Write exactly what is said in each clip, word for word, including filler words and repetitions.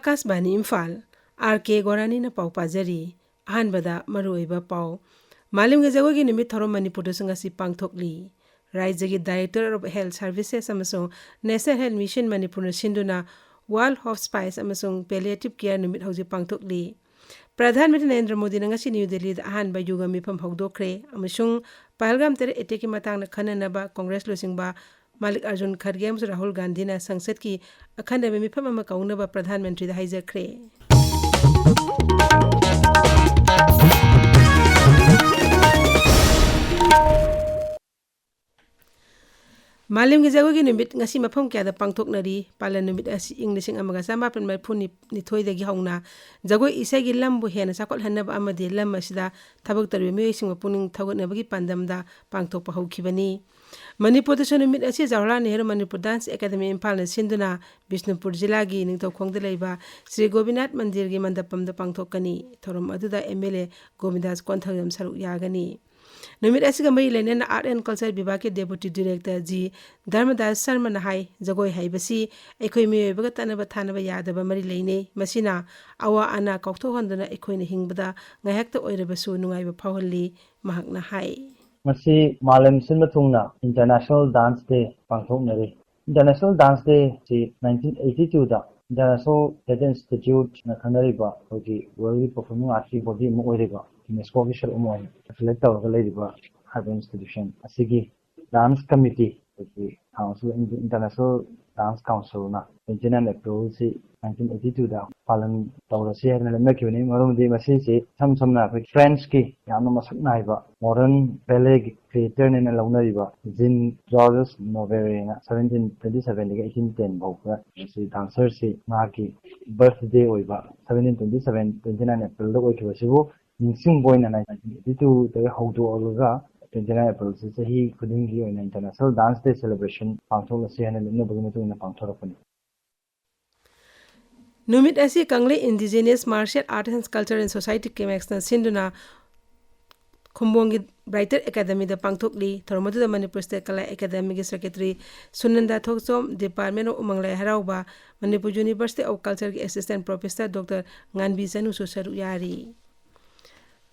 ꯑꯥꯀꯥꯁꯕꯥꯅꯤ Imphal, R ꯀꯦ ꯒꯣꯔꯥꯅꯤꯅ ꯄꯥꯎ ꯄꯥꯖꯔꯤ꯫ ꯑꯍꯥꯟꯕꯗ ꯃꯔꯨꯑꯣꯏꯕ ꯄꯥꯎ꯫ ꯃꯥꯂꯦꯝꯒꯤ ꯖꯒꯣꯏꯒꯤ ꯅꯨꯃꯤꯠ ꯊꯧꯔꯝ ꯃꯅꯤꯄꯨꯔꯗꯁꯨ ꯉꯁꯤ ꯄꯥꯡꯊꯣꯛꯂꯤ꯫ ꯔꯥꯖ꯭ꯌꯒꯤ Directorate of Health Services ꯑꯃꯁꯨꯡ National Health Mission ꯃꯅꯤꯄꯨꯔꯅ ꯁꯤꯟꯗꯨꯅ World Hospice ꯑꯃꯁꯨꯡ Palliative Care ꯅꯨꯃꯤꯠ ꯍꯧꯖꯤꯛ ꯄꯥꯡꯊꯣꯛꯂꯤ꯫ ꯄ꯭ꯔꯙꯥꯟ ꯃꯟꯇ꯭ꯔꯤ ꯅꯔꯦꯟꯗ꯭ꯔ ꯃꯣꯗꯤꯅ ꯉꯁꯤ ꯅ꯭ꯌꯨ ꯗꯦꯜꯂꯤꯗ ꯑꯍꯥꯟꯕ ꯌꯣꯒ ꯃꯤꯐꯝ ꯍꯧꯗꯣꯛꯈ꯭ꯔꯦ ꯑꯃꯁꯨꯡ ꯄꯍꯜꯒꯥꯝ terror attack ꯀꯤ ꯃꯇꯥꯡꯗ ꯈꯟꯅꯅꯕ ꯀꯣꯡꯒ꯭ꯔꯦꯁ ꯂꯨꯆꯤꯡꯕ ꯃꯥꯂꯤꯛ ꯑꯔꯖꯨꯟ ꯈꯔꯒꯦ ꯑꯃꯁꯨꯡ ꯔꯥꯍꯨꯜ ꯒꯥꯟꯙꯤꯅ ꯁꯪꯁꯠꯀꯤ ꯑꯈꯟꯅꯕ ꯃꯤꯐꯝ ꯑꯃ ꯀꯧꯅꯕ ꯄ꯭ꯔꯙꯥꯟ ꯃꯟꯇ꯭ꯔꯤꯗ ꯍꯥꯏꯖꯈ꯭ꯔꯦ꯫ ꯃꯥꯂꯦꯝꯒꯤ ꯖꯒꯣꯏꯒꯤ ꯅꯨꯃꯤꯠ ꯉꯁꯤ ꯃꯐꯝ ꯀꯌꯥꯗ ꯄꯥꯡꯊꯣꯛꯅꯔꯤ꯫ ꯄꯥꯂꯟ ꯅꯨꯃꯤꯠ ꯑꯁꯤ ꯏꯪ ꯂꯤꯁꯤꯡ ꯑꯃꯒ ꯆꯃꯥꯄꯟ ꯃꯔꯤꯐꯨ ꯅꯤꯊꯣꯏꯗꯒꯤ ꯍꯧꯅ ꯖꯒꯣꯏ ꯏꯁꯩꯒꯤ ꯂꯝꯕꯨ ꯍꯦꯟꯅ ꯆꯥꯎꯈꯠꯍꯟꯅꯕ ꯑꯃꯗꯤ ꯂꯝ ꯑꯁꯤꯗ ꯊꯕꯛ ꯇꯧꯔꯤꯕ ꯃꯤꯑꯣꯏꯁꯤꯡꯕꯨ ꯄꯨꯛꯅꯤꯡ ꯊꯧꯒꯠꯅꯕꯒꯤ ꯄꯥꯟꯗꯝꯗ ꯄꯥꯡꯊꯣꯛꯄ ꯍꯧꯈꯤꯕꯅꯤ꯫ ꯃꯅꯤꯄꯨꯔꯗꯁꯨ ꯅꯨꯃꯤꯠ ꯑꯁꯤ ꯖꯋꯥꯍꯔꯂꯥꯜ ꯅꯦꯍꯔꯨ ꯃꯅꯤꯄꯨꯔ Dance Academy ꯏꯝꯐꯥꯜꯅ ꯁꯤꯟꯗꯨꯅ ꯕꯤꯁꯅꯨꯄꯨꯔ ꯖꯤꯂꯥꯒꯤ ꯅꯤꯡꯊꯧꯈꯣꯡꯗ ꯂꯩꯕ ꯁ꯭ꯔꯤ ꯒꯣꯄꯤꯅꯥꯊ ꯃꯟꯗꯤꯔꯒꯤ ꯃꯟꯗꯄꯝꯗ ꯄꯥꯡꯊꯣꯛꯀꯅꯤ꯫ ꯊꯧꯔꯝ ꯑꯗꯨꯗ ꯑꯦꯝ ꯑꯦꯜ ꯑꯦ ꯒꯣꯕꯤꯟꯗꯥꯁ ꯀꯣꯟꯊꯧꯖꯝ ꯁꯔꯨꯛ ꯌꯥꯒꯅꯤ꯫ ꯅꯨꯃꯤꯠ ꯑꯁꯤꯒ ꯃꯔꯤ ꯂꯩꯅꯅ Art and Culture ꯕꯤꯚꯥꯒꯀꯤ Deputy Director ꯖꯤ ꯙꯔꯃꯗꯥꯁ ꯁꯔꯃꯅ ꯍꯥꯏ, ꯖꯒꯣꯏ ꯍꯥꯏꯕꯁꯤ ꯑꯩꯈꯣꯏ ꯃꯤꯑꯣꯏꯕꯒ ꯇꯠꯅꯕ ꯊꯥꯅꯕ ꯌꯥꯗꯕ ꯃꯔꯤ ꯂꯩꯅꯩ꯫ ꯃꯁꯤꯅ ꯑꯋꯥ ꯑꯅꯥ ꯀꯥꯎꯊꯣꯛꯍꯟꯗꯨꯅ ꯑꯩꯈꯣꯏꯅ ꯍꯤꯡꯕꯗ ꯉꯥꯏꯍꯥꯛꯇ ꯑꯣꯏꯔꯕꯁꯨ ꯅꯨꯡꯉꯥꯏꯕ ꯐꯥꯎꯍꯜꯂꯤ, ꯃꯍꯥꯛꯅ ꯍꯥꯏ꯫ ꯉꯁꯤ ꯃꯥꯂꯦꯝ ꯁꯤꯟꯕ ꯊꯨꯡꯅ International Dance Day ꯄꯥꯡꯊꯣꯛꯅꯔꯤ꯫ International Dance Day ꯁꯤ nineteen eighty two ꯗ International Theatre Institute ꯅ ꯈꯪꯅꯔꯤꯕ ꯑꯩꯈꯣꯏꯒꯤ World ꯒꯤ Performing Arts ꯀꯤ body ꯑꯃ ꯑꯣꯏꯔꯤꯕ UNESCO ꯒꯤ ꯁꯔꯨꯛ ꯑꯃ ꯑꯣꯏꯅ affiliate ꯇꯧꯔꯒ ꯂꯩꯔꯤꯕ ꯍꯥꯏꯕ institution ꯑꯁꯤꯒꯤ dance committee, ꯑꯩꯈꯣꯏꯒꯤ Council, International Dance Council ꯅ twenty nine April ꯁꯤ nineteen eighty two ꯗ ꯄꯥꯂꯟ ꯇꯧꯔꯁꯤ ꯍꯥꯏꯗꯅ ꯂꯦꯞꯅꯈꯤꯕꯅꯤ꯫ ꯃꯔꯝꯗꯤ ꯃꯁꯤꯁꯤ ꯏꯁꯝ ꯁꯝꯅ ꯑꯩꯈꯣꯏ French ꯀꯤ ꯌꯥꯝꯅ ꯃꯁꯛ ꯅꯥꯏꯕ modern ballet ꯒꯤ creator ꯅꯦꯅ ꯂꯧꯅꯔꯤꯕ Jean Georges Noverie ꯅ seventeen twenty seven ꯗꯒꯤ eighteen ten ꯐꯥꯎꯕꯗ ꯃꯁꯤ dancer ꯁꯤ ꯃꯍꯥꯛꯀꯤ birthday ꯑꯣꯏꯕ seventeen twenty seven, twenty nine April ꯗ ꯑꯣꯏꯈꯤꯕꯁꯤꯕꯨ ꯅꯤꯡꯁꯤꯡꯕ ꯑꯣꯏꯅ nineteen eighty two ꯗꯒꯤ ꯍꯧꯗꯣꯛꯑꯒ twenty nine April ꯁꯤ ꯆꯍꯤ ꯈꯨꯗꯤꯡꯒꯤ ꯑꯣꯏꯅ International Dance Day celebration ꯄꯥꯡꯊꯣꯛꯂꯁꯤ ꯍꯥꯏꯅ ꯂꯦꯞꯅꯕꯒꯤ ꯃꯇꯨꯡ ꯏꯟꯅ ꯄꯥꯡꯊꯣꯔꯛꯄꯅꯤ꯫ ꯅꯨꯃꯤꯠ ꯑꯁꯤ ꯀꯪꯂꯩ Indigenous Martial Arts and Cultural Society, ꯀꯦꯃꯦꯛꯁꯅ ꯁꯤꯟꯗꯨꯅ ꯈꯨꯝꯕꯣꯡꯒꯤ ꯕ꯭ꯔꯥꯏꯇꯔ ꯑꯦꯀꯥꯗꯃꯤꯗ ꯄꯥꯡꯊꯣꯛꯂꯤ꯫ ꯊꯧꯔꯝ ꯑꯗꯨꯗ ꯃꯅꯤꯄꯨꯔ ꯁ꯭ꯇꯦꯠ ꯀꯂꯥ ꯑꯦꯀꯥꯗꯃꯤꯒꯤ ꯁꯦꯀ꯭ꯔꯦꯇꯔꯤ ꯁꯨꯅꯟꯗ ꯊꯣꯛꯆꯣꯝ, ꯗꯤꯄꯥꯔꯠꯃꯦꯟ ꯑꯣꯐ ꯎꯃꯪ ꯂꯥꯏ ꯍꯔꯥꯎꯕ, ꯃꯅꯤꯄꯨꯔ ꯌꯨꯅꯤꯚꯔꯁꯤꯇꯤ ꯑꯣꯐ ꯀꯜꯆꯔꯒꯤ ꯑꯦꯁꯤꯁꯇꯦꯟ ꯄ꯭ꯔꯣꯐꯦꯁꯔ ꯗꯣꯛꯇꯔ ꯉꯥꯟꯕꯤ ꯆꯅꯨꯁꯨ ꯁꯔꯨꯛ ꯌꯥꯔꯤ꯫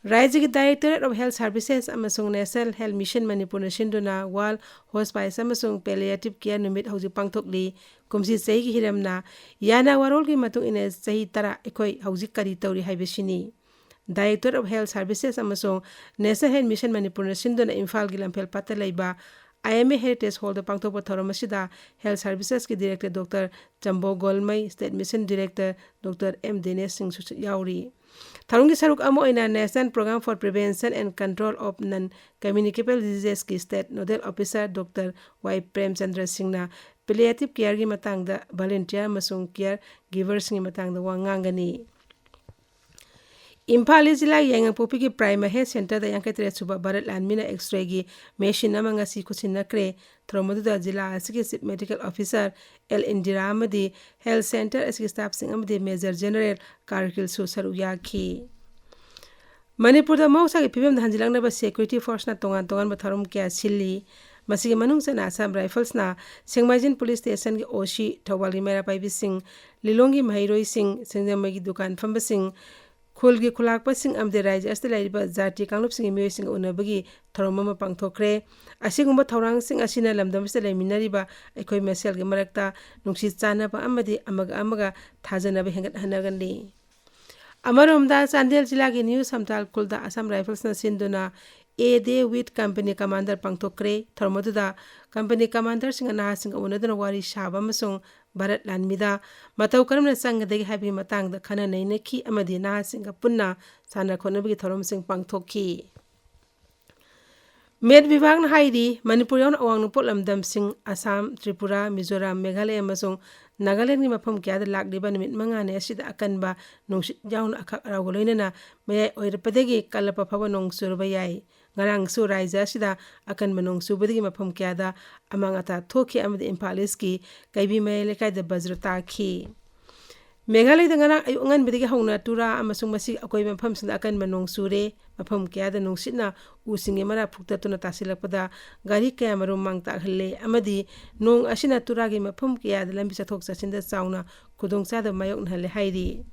ꯔꯥꯖ꯭ꯌꯒꯤ Directorate of Health Services ꯑꯃꯁꯨꯡ National Health Mission ꯃꯅꯤꯄꯨꯔꯅ ꯁꯤꯟꯗꯨꯅ World Hospice ꯑꯃꯁꯨꯡ Palliative Care ꯅꯨꯃꯤꯠ ꯍꯧꯖꯤꯛ ꯄꯥꯡꯊꯣꯛꯂꯤ꯫ ꯀꯨꯝꯁꯤ ꯆꯍꯤꯒꯤ ꯍꯤꯔꯝꯅ ꯌꯥꯅ ꯋꯥꯔꯣꯜꯒꯤ ꯃꯇꯨꯡ ꯏꯟꯅ ꯆꯍꯤ ꯇꯔꯥ ꯑꯩꯈꯣꯏ ꯍꯧꯖꯤꯛ ꯀꯔꯤ ꯇꯧꯔꯤ ꯍꯥꯏꯕꯁꯤꯅꯤ꯫ Directorate of Health Services ꯑꯃꯁꯨꯡ National Health Mission ꯃꯅꯤꯄꯨꯔꯅ ꯁꯤꯟꯗꯨꯅ ꯏꯝꯐꯥꯜꯒꯤ ꯂꯝꯐꯦꯜ ꯄꯥꯠꯇ ꯂꯩꯕ I M A Heritage Hallꯗ ꯄꯥꯡꯊꯣꯛꯄ ꯊꯧꯔꯝ ꯑꯁꯤꯗ Health Servicesꯀꯤ Director doctor Chambo Golmei, State Mission Director doctor M Dinesh ꯁꯤꯡꯁꯨ ꯌꯥꯎꯔꯤ꯫ ꯊꯧꯔꯝꯒꯤ ꯁꯔꯨꯛ ꯑꯃ ꯑꯣꯏꯅ National Program for Prevention and Control of Non-Communicable Diseasesꯀꯤ State Nodal Officer doctor Y Premchandra ꯁꯤꯡꯅ Palliative Careꯒꯤ ꯃꯇꯥꯡꯗ volunteer ꯑꯃꯁꯨꯡ care giverꯁꯤꯡꯒꯤ ꯃꯇꯥꯡꯗ ꯋꯥ ꯉꯥꯡꯒꯅꯤ꯫ ꯏꯝꯐꯥꯜ ꯏꯁ ꯖꯤꯂꯥꯒꯤ ꯌꯥꯏꯉꯪꯄꯣꯛꯄꯤꯒꯤ Prima Health Centreꯗ ꯌꯥꯡꯈꯩ ꯇꯔꯦꯠ ꯁꯨꯕ ꯚꯥꯔꯠ ꯂꯥꯟꯃꯤꯅ X-rayꯒꯤ machine ꯑꯃ ꯉꯁꯤ ꯈꯨꯠꯁꯤꯟꯅꯈ꯭ꯔꯦ꯫ ꯊꯧꯔꯝ ꯑꯗꯨꯗ ꯖꯤꯂꯥ ꯑꯁꯤꯒꯤ Chief Medical Officer L Indira ꯑꯃꯗꯤ health centre ꯑꯁꯤꯒꯤ staffꯁꯤꯡ ꯑꯃꯗꯤ Major General ꯀꯥꯔꯒꯤꯜꯁꯨ ꯁꯔꯨꯛ ꯌꯥꯈꯤ꯫ ꯃꯅꯤꯄꯨꯔꯗ ꯃꯍꯧꯁꯥꯒꯤ ꯐꯤꯕꯝꯗ ꯍꯟꯖꯤꯜꯂꯛꯅꯕ security forceꯅ ꯇꯣꯉꯥꯟ ꯇꯣꯉꯥꯟꯕ ꯊꯧꯔꯝ ꯀꯌꯥ ꯁꯤꯜꯂꯤ꯫ ꯃꯁꯤꯒꯤ ꯃꯅꯨꯡ ꯆꯟꯅ Assam Riflesꯅ ꯁꯦꯡꯃꯥꯏꯖꯤꯟ Police Stationꯒꯤ O C, ꯊꯧꯕꯥꯜꯒꯤ ꯃꯩꯔꯥ ꯄꯥꯏꯕꯤꯁꯤꯡ, ꯂꯤꯂꯣꯡꯒꯤ ꯃꯍꯩꯔꯣꯏꯁꯤꯡ, ꯁꯤꯡꯖꯃꯩꯒꯤ ꯗꯨꯀꯥꯟ ꯐꯝꯕꯁꯤꯡ, ꯈꯨꯜꯒꯤ ꯈꯨꯂꯥꯛꯄꯁꯤꯡ ꯑꯃꯗꯤ ꯔꯥꯖ꯭ꯌ ꯑꯁꯤꯗ ꯂꯩꯔꯤꯕ ꯖꯥꯇꯤ ꯀꯥꯡꯂꯨꯞꯁꯤꯡꯒꯤ ꯃꯤꯑꯣꯏꯁꯤꯡꯒ ꯎꯅꯕꯒꯤ ꯊꯧꯔꯝ ꯑꯃ ꯄꯥꯡꯊꯣꯛꯈ꯭ꯔꯦ꯫ ꯑꯁꯤꯒꯨꯝꯕ ꯊꯧꯔꯥꯡꯁꯤꯡ ꯑꯁꯤꯅ ꯂꯝꯗꯝ ꯑꯁꯤꯗ ꯂꯩꯃꯤꯟꯅꯔꯤꯕ ꯑꯩꯈꯣꯏ ꯃꯁꯦꯜꯒꯤ ꯃꯔꯛꯇ ꯅꯨꯡꯁꯤ ꯆꯥꯟꯅꯕ ꯑꯃꯗꯤ ꯑꯃꯒ ꯑꯃꯒ ꯊꯥꯖꯅꯕ ꯍꯦꯟꯒꯠꯍꯟꯅꯒꯅꯤ꯫ ꯑꯃꯔꯣꯝꯗ ꯆꯥꯟꯗꯦꯜ ꯖꯤꯂꯥꯒꯤ ꯅ꯭ꯌꯨ ꯁꯝꯇꯥꯜ ꯈꯨꯜꯗ Assam Riflesꯅ ꯁꯤꯟꯗꯨꯅ A Day with Company Commander ꯄꯥꯡꯊꯣꯛꯈ꯭ꯔꯦ꯫ ꯊꯧꯔꯝ ꯑꯗꯨꯗ company commanderꯁꯤꯡꯅ ꯅꯍꯥꯁꯤꯡꯒ ꯎꯅꯗꯨꯅ ꯋꯥꯔꯤ ꯁꯥꯕ ꯑꯃꯁꯨꯡ ꯚꯥꯔꯠ ꯂꯥꯟꯃꯤꯗ ꯃꯇꯧ ꯀꯔꯝꯅ ꯆꯪꯒꯗꯒꯦ ꯍꯥꯏꯕꯒꯤ ꯃꯇꯥꯡꯗ ꯈꯟꯅ ꯅꯩꯅꯈꯤ ꯑꯃꯗꯤ ꯅꯍꯥꯁꯤꯡꯒ ꯄꯨꯟꯅ ꯁꯥꯟꯅ ꯈꯣꯠꯅꯕꯒꯤ ꯊꯧꯔꯝꯁꯤꯡ ꯄꯥꯡꯊꯣꯛꯈꯤ꯫ ꯃꯦꯠ ꯕꯤꯚꯥꯒꯅ ꯍꯥꯏꯔꯤ, ꯃꯅꯤꯄꯨꯔ ꯌꯥꯎꯅ ꯑꯋꯥꯡ ꯅꯣꯡꯄꯣꯛ ꯂꯝꯗꯝꯁꯤꯡ ꯑꯁꯥꯝ, ꯇ꯭ꯔꯤꯄꯨꯔꯥ, ꯃꯤꯖꯣꯔꯥꯝ, ꯃꯦꯘꯥꯂꯌꯥ ꯑꯃꯁꯨꯡ ꯅꯥꯒꯥꯂꯦꯟꯒꯤ ꯃꯐꯝ ꯀꯌꯥꯗ ꯂꯥꯛꯂꯤꯕ ꯅꯨꯃꯤꯠ ꯃꯉꯥꯅꯤ ꯑꯁꯤꯗ ꯑꯀꯟꯕ ꯅꯨꯡꯁꯤꯠ ꯌꯥꯎꯅ ꯑꯈꯥꯛ ꯑꯔꯥꯎꯒ ꯂꯣꯏꯅꯅ ꯃꯌꯥꯏ ꯑꯣꯏꯔꯞꯄꯗꯒꯤ ꯀꯜꯂꯛꯄ ꯐꯥꯎꯕ ꯅꯣꯡ ꯆꯨꯔꯕ ꯌꯥꯏ꯫ ꯉꯔꯥꯡꯁꯨ ꯔꯥꯖ꯭ꯌ ꯑꯁꯤꯗ ꯑꯀꯟꯕ ꯅꯣꯡ ꯆꯨꯕꯗꯒꯤ ꯃꯐꯝ ꯀꯌꯥꯗ ꯑꯃꯥꯡ ꯑꯇꯥ ꯊꯣꯛꯈꯤ ꯑꯃꯗꯤ ꯏꯝꯐꯥꯜ ꯏꯁꯀꯤ ꯀꯩꯕꯤ ꯃꯌꯥꯏ ꯂꯩꯀꯥꯏꯗ ꯕꯖ꯭ꯔ ꯇꯥꯈꯤ꯫ ꯃꯦꯘꯥꯂꯌꯗ ꯉꯔꯥꯡ ꯑꯌꯨꯛ ꯑꯉꯟꯕꯗꯒꯤ ꯍꯧꯅ ꯇꯨꯔꯥ ꯑꯃꯁꯨꯡ ꯃꯁꯤ ꯑꯀꯣꯏꯕ ꯃꯐꯝꯁꯤꯡꯗ ꯑꯀꯟꯕ ꯅꯣꯡ ꯆꯨꯔꯦ꯫ ꯃꯐꯝ ꯀꯌꯥꯗ ꯅꯨꯡꯁꯤꯠꯅ ꯎꯁꯤꯡꯒꯤ ꯃꯔꯥ ꯐꯨꯛꯇꯠꯇꯨꯅ ꯇꯥꯁꯤꯜꯂꯛꯄꯗ ꯒꯥꯔꯤ ꯀꯌꯥ ꯃꯔꯨꯝ ꯃꯥꯡ ꯇꯥꯛꯍꯜꯂꯦ ꯑꯃꯗꯤ ꯅꯣꯡ ꯑꯁꯤꯅ ꯇꯨꯔꯥꯒꯤ ꯃꯐꯝ ꯀꯌꯥꯗ ꯂꯝꯕꯤ ꯆꯠꯊꯣꯛ ꯆꯠꯁꯤꯟꯗ ꯆꯥꯎꯅ ꯈꯨꯗꯣꯡꯆꯥꯗꯕ ꯃꯥꯌꯣꯛꯅꯍꯜꯂꯦ ꯍꯥꯏꯔꯤ꯫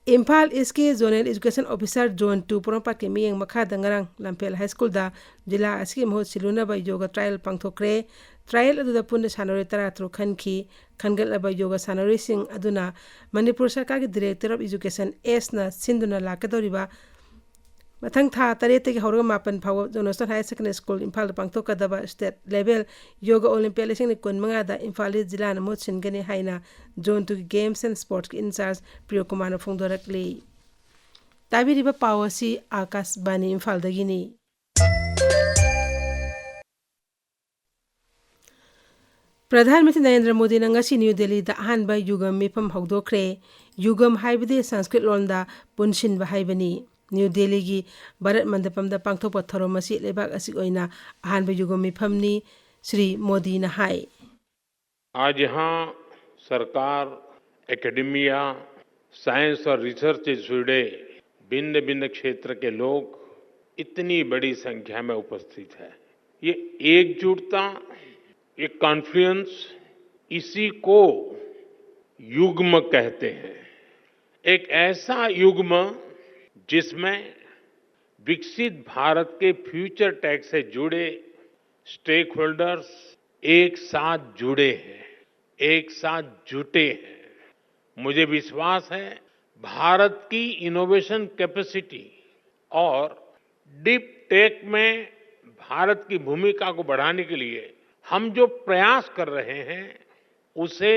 ꯏꯝꯐꯥꯜ ꯏꯁꯀꯤ Zonal Education Officer Zone two ꯄꯣꯔꯣꯝꯄꯥꯠꯀꯤ ꯃꯤꯠꯌꯦꯡ ꯃꯈꯥꯗ ꯉꯔꯥꯡ ꯂꯝꯐꯦꯜ ꯍꯥꯏ ꯁ꯭ꯀꯨꯜꯗ ꯖꯤꯂꯥ ꯑꯁꯤꯒꯤ ꯃꯍꯨꯠ ꯁꯤꯜꯂꯨꯅꯕ ꯌꯣꯒ ꯇ꯭ꯔꯥꯏꯌꯦꯜ ꯄꯥꯡꯊꯣꯛꯈ꯭ꯔꯦ꯫ ꯇ꯭ꯔꯥꯏꯌꯦꯜ ꯑꯗꯨꯗ ꯄꯨꯟꯅ ꯁꯥꯟꯅꯔꯣꯏ ꯇꯔꯥꯇꯔꯨꯛ ꯈꯟꯈꯤ꯫ ꯈꯟꯒꯠꯂꯕ ꯌꯣꯒ ꯁꯥꯟꯅꯔꯣꯏꯁꯤꯡ ꯑꯗꯨꯅ ꯃꯅꯤꯄꯨꯔ ꯁꯔꯀꯥꯔꯒꯤ Director of Education, ꯑꯦꯁꯅ ꯁꯤꯟꯗꯨꯅ ꯂꯥꯛꯀꯗꯧꯔꯤꯕ ꯃꯊꯪ ꯊꯥ ꯇꯔꯦꯠꯇꯒꯤ ꯍꯧꯔꯒ ꯃꯥꯄꯟ ꯐꯥꯎꯕ John Austin Higher Secondary School ꯏꯝꯐꯥꯜꯗ ꯄꯥꯡꯊꯣꯛꯀꯗꯕ State Level ꯌꯣꯒ ꯑꯣꯂꯤꯝꯄꯤꯌꯥꯠ ꯂꯤꯁꯤꯡ ꯑꯅꯤ ꯀꯨꯟꯃꯉꯥꯗ ꯏꯝꯐꯥꯜ ꯏꯁ ꯖꯤꯂꯥꯅ ꯃꯍꯨꯠ ꯁꯤꯟꯒꯅꯤ ꯍꯥꯏꯅ Zone two ꯒꯤ Games and Sports ꯀꯤ in charge ꯄ꯭ꯔꯤꯌꯣ ꯀꯨꯃꯥꯔꯅ ꯐꯣꯡꯗꯣꯔꯛꯂꯤ꯫ ꯇꯥꯕꯤꯔꯤꯕ ꯄꯥꯎ ꯑꯁꯤ ꯑꯥꯀꯥꯁꯕꯥꯅꯤ ꯏꯝꯐꯥꯜꯗꯒꯤꯅꯤ꯫ ꯄ꯭ꯔꯙꯥꯟ ꯃꯟꯇ꯭ꯔꯤ ꯅꯔꯦꯟꯗ꯭ꯔ ꯃꯣꯗꯤꯅ ꯉꯁꯤ ꯅ꯭ꯌꯨ ꯗꯦꯜꯂꯤꯗ ꯑꯍꯥꯟꯕ ꯌꯨꯒꯝ ꯃꯤꯐꯝ ꯍꯧꯗꯣꯛꯈ꯭ꯔꯦ꯫ ꯌꯨꯒꯝ ꯍꯥꯏꯕꯗꯤ ꯁꯪꯁꯀ꯭ꯔꯤꯠ ꯂꯣꯟꯗ ꯄꯨꯟꯁꯤꯟꯕ ꯍꯥꯏꯕꯅꯤ꯫ ꯅ꯭ꯌꯨ ꯗꯦꯜꯂꯤꯒꯤ ꯚꯥꯔꯠ ꯃꯟꯗꯄꯝꯗ ꯄꯥꯡꯊꯣꯛꯄ ꯊꯧꯔꯝ ꯑꯁꯤ ꯂꯩꯕꯥꯛ ꯑꯁꯤꯒꯤ ꯑꯣꯏꯅ ꯑꯍꯥꯟꯕ ꯌꯨꯒꯝ ꯃꯤꯐꯝꯅꯤ, ꯁ꯭ꯔꯤ ꯃꯣꯗꯤꯅ ꯍꯥꯏ꯫ आज यहाँ सरकार, एकेडेमिया, साइंस और रिसर्च से जुड़े भिन्न-भिन्न क्षेत्र के लोग इतनी बड़ी संख्या में उपस्थित है। ये एकजुटता, ये कॉन्फ्लुएंस, इसी को युग्म कहते हैं। एक ऐसा युग्म जिसमें विकसित भारत के फ्यूचर टेक से जुड़े स्टेकहोल्डर्स एक साथ जुड़े हैं, एक साथ जुटे हैं। मुझे विश्वास है, भारत की इनोवेशन कैपेसिटी और डीप टेक में भारत की भूमिका को बढ़ाने के लिए हम जो प्रयास कर रहे हैं, उसे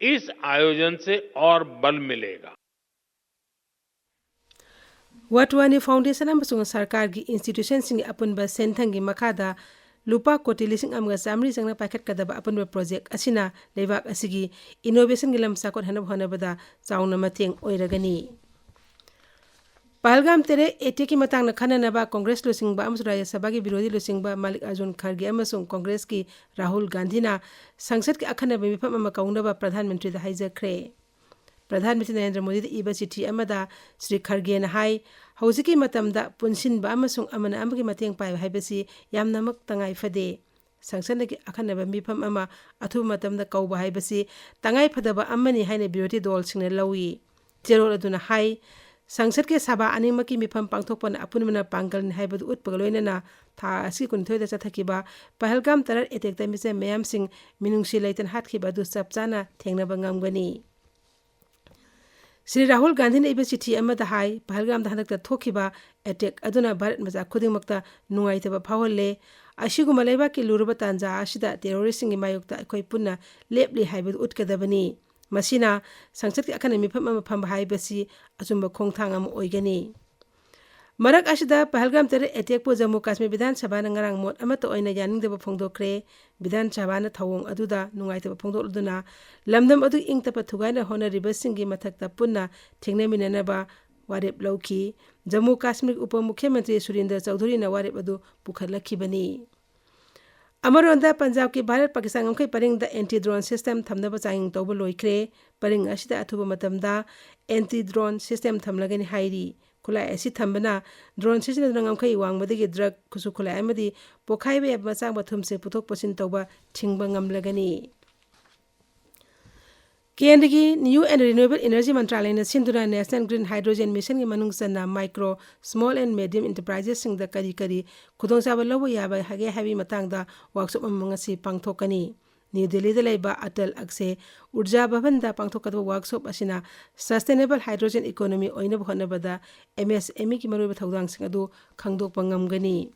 इस आयोजन से और बल मिलेगा। ꯋꯥꯇꯋꯥꯅꯤ ꯐꯥꯎꯟꯗꯦꯁꯟ ꯑꯃꯁꯨꯡ ꯁꯔꯀꯥꯔꯒꯤ ꯏꯟꯁꯇꯤꯇ꯭ꯌꯨꯁꯟꯁꯤꯡꯒꯤ ꯑꯄꯨꯟꯕ ꯁꯦꯟꯊꯪꯒꯤ ꯃꯈꯥꯗ ꯂꯨꯄꯥ ꯀꯣꯇꯤ ꯂꯤꯁꯤꯡ ꯑꯃꯒ ꯆꯥꯃꯔꯤ ꯆꯪꯅ ꯄꯥꯏꯈꯠꯀꯗꯕ ꯑꯄꯨꯟꯕ ꯄ꯭ꯔꯣꯖꯦꯛ ꯑꯁꯤꯅ ꯂꯩꯕꯥꯛ ꯑꯁꯤꯒꯤ ꯏꯅꯣꯚꯦꯁꯟꯒꯤ ꯂꯝ ꯆꯥꯎꯈꯠꯍꯟꯅꯕ ꯍꯣꯠꯅꯕꯗ ꯆꯥꯎꯅ ꯃꯇꯦꯡ ꯑꯣꯏꯔꯒꯅꯤ꯫ ꯄꯍꯜꯒꯥꯝ ꯇꯦꯔꯦ ꯑꯦꯇꯦꯛꯀꯤ ꯃꯇꯥꯡꯗ ꯈꯟꯅꯅꯕ ꯀꯣꯡꯒ꯭ꯔꯦꯁ ꯂꯨꯆꯤꯡꯕ ꯑꯃꯁꯨꯡ ꯔꯥꯖ꯭ꯌ ꯁꯚꯥꯒꯤ ꯕꯤꯔꯣꯙꯤ ꯂꯨꯆꯤꯡꯕ ꯃꯜꯂꯤꯀꯥꯔꯖꯨꯟ ꯈꯔꯒꯦ ꯑꯃꯁꯨꯡ ꯀꯣꯡꯒ꯭ꯔꯦꯁꯀꯤ ꯔꯥꯍꯨꯜ ꯒꯥꯟꯙꯤꯅ ꯁꯪꯁꯠꯀꯤ ꯑꯈꯟꯅꯕ ꯃꯤꯐꯝ ꯑꯃ ꯀꯧꯅꯕ ꯄ꯭ꯔꯙꯥꯟ ꯃꯟꯇ꯭ꯔꯤꯗ ꯍꯥꯏꯖꯈ꯭ꯔꯦ꯫ ꯄ꯭ꯔꯙꯥꯟ ꯃꯟꯇ꯭ꯔꯤ ꯅꯔꯦꯟꯗ꯭ꯔ ꯃꯣꯗꯤꯗ ꯏꯕ ꯆꯤꯊꯤ ꯑꯃꯗ ꯁ꯭ꯔꯤ ꯈꯔꯒꯦꯅ ꯍꯥꯏ, ꯍꯧꯖꯤꯛꯀꯤ ꯃꯇꯝꯗ ꯄꯨꯟꯁꯤꯟꯕ ꯑꯃꯁꯨꯡ ꯑꯃꯅ ꯑꯃꯒꯤ ꯃꯇꯦꯡ ꯄꯥꯡꯕ ꯍꯥꯏꯕꯁꯤ ꯌꯥꯝꯅꯃꯛ ꯇꯉꯥꯏ ꯐꯗꯦ꯫ ꯁꯪꯁꯠꯅꯒꯤ ꯑꯈꯟꯅꯕ ꯃꯤꯐꯝ ꯑꯃ ꯑꯊꯨꯕ ꯃꯇꯝꯗ ꯀꯧꯕ ꯍꯥꯏꯕꯁꯤ ꯇꯉꯥꯏ ꯐꯗꯕ ꯑꯃꯅꯤ ꯍꯥꯏꯅ ꯕꯤꯔꯣꯙꯤ ꯗꯣꯜꯁꯤꯡꯅ ꯂꯧꯏ꯫ ꯆꯦꯔꯣꯜ ꯑꯗꯨꯅ ꯍꯥꯏ, ꯁꯪꯁꯠꯀꯤ ꯁꯚꯥ ꯑꯅꯤꯃꯛꯀꯤ ꯃꯤꯐꯝ ꯄꯥꯡꯊꯣꯛꯄꯅ ꯑꯄꯨꯟꯕꯅ ꯄꯥꯡꯒꯜꯅꯤ ꯍꯥꯏꯕꯗꯨ ꯎꯠꯄꯒ ꯂꯣꯏꯅꯅ ꯊꯥ ꯑꯁꯤꯒꯤ ꯀꯨꯟꯅꯤꯊꯣꯏꯗ ꯆꯠꯊꯈꯤꯕ ꯄꯍꯜꯒꯥꯝ ꯇꯦꯔꯦ ꯑꯦꯇꯦꯛꯇ ꯃꯤꯆꯝ ꯃꯌꯥꯝꯁꯤꯡ ꯃꯤꯅꯨꯡꯁꯤ ꯂꯩꯇꯅ ꯍꯥꯠꯈꯤꯕ ꯑꯗꯨ ꯆꯞ ꯆꯥꯅ ꯊꯦꯡꯅꯕ ꯉꯝꯒꯅꯤ꯫ ꯁ꯭ꯔꯤ ꯔꯥꯍꯨꯜ ꯒꯥꯟꯙꯤꯅ ꯏꯕ ꯆꯤꯊꯤ ꯑꯃꯗ ꯍꯥꯏ, ꯄꯍꯜꯒꯥꯝꯗ ꯍꯟꯗꯛꯇ ꯊꯣꯛꯈꯤꯕ ꯑꯦꯇꯦꯛ ꯑꯗꯨꯅ ꯚꯥꯔꯠ ꯃꯆꯥ ꯈꯨꯗꯤꯡꯃꯛꯇ ꯅꯨꯡꯉꯥꯏꯇꯕ ꯐꯥꯎꯍꯜꯂꯦ꯫ ꯑꯁꯤꯒꯨꯝꯕ ꯂꯩꯕꯥꯛꯀꯤ ꯂꯨꯔꯕ ꯇꯥꯟꯖꯥ ꯑꯁꯤꯗ ꯇꯦꯔꯣꯔꯤꯁꯁꯤꯡꯒꯤ ꯃꯥꯌꯣꯛꯇ ꯑꯩꯈꯣꯏ ꯄꯨꯟꯅ ꯂꯦꯞꯂꯤ ꯍꯥꯏꯕꯗꯨ ꯎꯠꯀꯗꯕꯅꯤ꯫ ꯃꯁꯤꯅ ꯁꯪꯁꯠꯀꯤ ꯑꯈꯟꯅ ꯃꯤꯐꯝ ꯑꯃ ꯐꯝꯕ ꯍꯥꯏꯕꯁꯤ ꯑꯆꯨꯝꯕ ꯈꯣꯡꯊꯥꯡ ꯑꯃ ꯑꯣꯏꯒꯅꯤ꯫ ꯃꯔꯛ ꯑꯁꯤꯗ ꯄꯍꯜꯒꯥꯝ ꯇꯦꯔꯦ ꯑꯦꯇꯦꯛꯄꯨ ꯖꯝꯃꯨ ꯀꯥꯁꯃꯤꯔ ꯕꯤꯙꯥꯟ ꯁꯚꯥꯅ ꯉꯔꯥꯡ ꯃꯣꯠ ꯑꯃꯠꯇ ꯑꯣꯏꯅ ꯌꯥꯅꯤꯡꯗꯕ ꯐꯣꯡꯗꯣꯛꯈ꯭ꯔꯦ꯫ ꯕꯤꯙꯥꯟ ꯁꯚꯥꯅ ꯊꯧꯑꯣꯡ ꯑꯗꯨꯗ ꯅꯨꯡꯉꯥꯏꯇꯕ ꯐꯣꯡꯗꯣꯛꯂꯗꯨꯅ ꯂꯝꯗꯝ ꯑꯗꯨꯒꯤ ꯏꯪ ꯇꯞꯄ ꯊꯨꯒꯥꯏꯅ ꯍꯣꯠꯅꯔꯤꯕꯁꯤꯡꯒꯤ ꯃꯊꯛꯇ ꯄꯨꯟꯅ ꯊꯦꯡꯅꯃꯤꯟꯅꯅꯕ ꯋꯥꯔꯦꯞ ꯂꯧꯈꯤ꯫ ꯖꯝꯃꯨ ꯀꯥꯁꯃꯤꯔꯒꯤ ꯎꯄ ꯃꯨꯈ꯭ꯌ ꯃꯟꯇ꯭ꯔꯤ ꯁꯨꯔꯤꯟꯗꯔ ꯆꯧꯙꯨꯔꯤꯅ ꯋꯥꯔꯦꯞ ꯑꯗꯨ ꯄꯨꯈꯠꯂꯛꯈꯤꯕꯅꯤ꯫ ꯑꯃꯔꯣꯝꯗ ꯄꯟꯖꯥꯕꯀꯤ ꯚꯥꯔꯠ ꯄꯥꯀꯤꯁꯇꯥꯟ ꯉꯝꯈꯩ ꯄꯔꯤꯡꯗ ꯑꯦꯟꯇꯤ ꯗ꯭ꯔꯣꯟ ꯁꯤꯁꯇꯦꯝ ꯊꯝꯅꯕ ꯆꯥꯡꯌꯦꯡ ꯇꯧꯕ ꯂꯣꯏꯈ꯭ꯔꯦ꯫ ꯄꯔꯤꯡ ꯑꯁꯤꯗ ꯑꯊꯨꯕ ꯃꯇꯝꯗ ꯑꯦꯟꯇꯤ ꯗ꯭ꯔꯣꯟ ꯁꯤꯁꯇꯦꯝ ꯊꯝꯂꯒꯅꯤ ꯍꯥꯏꯔꯤ꯫ ꯈꯨꯠꯂꯥꯏ ꯑꯁꯤ ꯊꯝꯕꯅ ꯗ꯭ꯔꯣꯟ ꯁꯤꯖꯤꯟꯅꯗꯨꯅ ꯉꯝꯈꯩ ꯋꯥꯡꯃꯗꯒꯤ ꯗ꯭ꯔꯒ, ꯈꯨꯠꯁꯨ ꯈꯨꯠꯂꯥꯏ ꯑꯃꯗꯤ ꯄꯣꯈꯥꯏꯕ ꯌꯥꯕ ꯃꯆꯥꯛ ꯃꯊꯨꯝꯁꯤꯡ ꯄꯨꯊꯣꯛ ꯄꯨꯁꯤꯟ ꯇꯧꯕ ꯊꯤꯡꯕ ꯉꯝꯂꯒꯅꯤ꯫ ꯀꯦꯟꯗ꯭ꯔꯒꯤ New and Renewable Energy ꯃꯟꯇ꯭ꯔꯥꯂꯌꯅ ꯁꯤꯟꯗꯨꯅ National Green Hydrogen Missionꯒꯤ ꯃꯅꯨꯡ ꯆꯟꯅ micro, small and medium enterprisesꯁꯤꯡꯗ ꯀꯔꯤ ꯀꯔꯤ ꯈꯨꯗꯣꯡꯆꯥꯕ ꯂꯧꯕ ꯌꯥꯕꯒꯦ ꯍꯥꯏꯕꯒꯤ ꯃꯇꯥꯡꯗ workshop ꯑꯃ ꯉꯁꯤ ꯄꯥꯡꯊꯣꯛꯀꯅꯤ꯫ ꯅ꯭ꯌꯨ ꯗꯦꯜꯂꯤꯗ ꯂꯩꯕ ꯑꯇꯜ ꯑꯛꯁꯦ ꯎꯔꯖꯥ ꯚꯕꯟꯗ ꯄꯥꯡꯊꯣꯛꯀꯗꯕ workshop ꯑꯁꯤꯅ sustainable hydrogen economy ꯑꯣꯏꯅꯕ ꯍꯣꯠꯅꯕꯗ MSMEꯒꯤ ꯃꯔꯨꯑꯣꯏꯕ ꯊꯧꯗꯥꯡꯁꯤꯡ ꯑꯗꯨ ꯈꯪꯗꯣꯛꯄ ꯉꯝꯒꯅꯤ꯫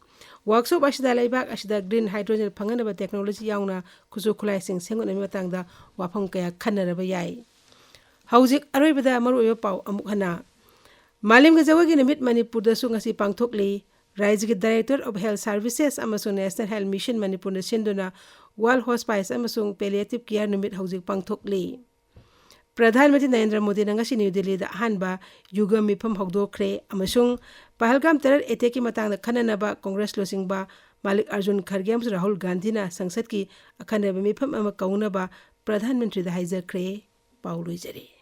Workshop ꯑꯁꯤꯗ ꯂꯩꯕꯥꯛ ꯑꯁꯤꯗ green hydrogen ꯐꯪꯍꯟꯅꯕ technology ꯌꯥꯎꯅ ꯈꯨꯠꯁꯨ ꯈꯨꯠꯂꯥꯏꯁꯤꯡ ꯁꯦꯝꯒꯠꯅꯕꯒꯤ ꯃꯇꯥꯡꯗ ꯋꯥꯐꯝ ꯀꯌꯥ ꯈꯟꯅꯔꯕ ꯌꯥꯏ꯫ ꯍꯧꯖꯤꯛ ꯑꯔꯣꯏꯕꯗ ꯃꯔꯨꯑꯣꯏꯕ ꯄꯥꯎ ꯑꯃꯨꯛ ꯍꯟꯅ꯫ ꯃꯥꯂꯦꯝꯒꯤ ꯖꯒꯣꯏꯒꯤ ꯅꯨꯃꯤꯠ ꯃꯅꯤꯄꯨꯔꯗꯁꯨ ꯉꯁꯤ ꯄꯥꯡꯊꯣꯛꯂꯤ꯫ ꯔꯥꯖ꯭ꯌꯒꯤ Directorate of Health Services ꯑꯃꯁꯨꯡ National Health Mission ꯃꯅꯤꯄꯨꯔꯅ ꯁꯤꯟꯗꯨꯅ World Hospice ꯑꯃꯁꯨꯡ Palliative Care ꯅꯨꯃꯤꯠ ꯍꯧꯖꯤꯛ ꯄꯥꯡꯊꯣꯛꯂꯤ꯫ ꯄ꯭ꯔꯙꯥꯟ ꯃꯟꯇ꯭ꯔꯤ ꯅꯔꯦꯟꯗ꯭ꯔ ꯃꯣꯗꯤꯅ ꯉꯁꯤ ꯅ꯭ꯌꯨ ꯗꯤꯜꯂꯤꯗ ꯑꯍꯥꯟꯕ ꯌꯨꯒ ꯃꯤꯐꯝ ꯍꯧꯗꯣꯛꯈ꯭ꯔꯦ ꯑꯃꯁꯨꯡ ꯄꯍꯜꯒꯥꯝ ꯇꯦꯔꯔ ꯑꯦꯇꯦꯛꯀꯤ ꯃꯇꯥꯡꯗ ꯈꯟꯅꯅꯕ ꯀꯣꯡꯒ꯭ꯔꯦꯁ ꯂꯨꯆꯤꯡꯕ ꯃꯥꯂꯤꯛ ꯑꯔꯖꯨꯟ ꯈꯔꯒꯦ ꯑꯃꯁꯨꯡ ꯔꯥꯍꯨꯜ ꯒꯥꯟꯙꯤꯅ ꯁꯪꯁꯠꯀꯤ ꯑꯈꯟꯅꯕ ꯃꯤꯐꯝ ꯑꯃ ꯀꯧꯅꯕ ꯄ꯭ꯔꯙꯥꯟ ꯃꯟꯇ꯭ꯔꯤꯗ ꯍꯥꯏꯖꯈ꯭ꯔꯦ꯫ ꯄꯥꯎ ꯂꯣꯏꯖꯔꯦ꯫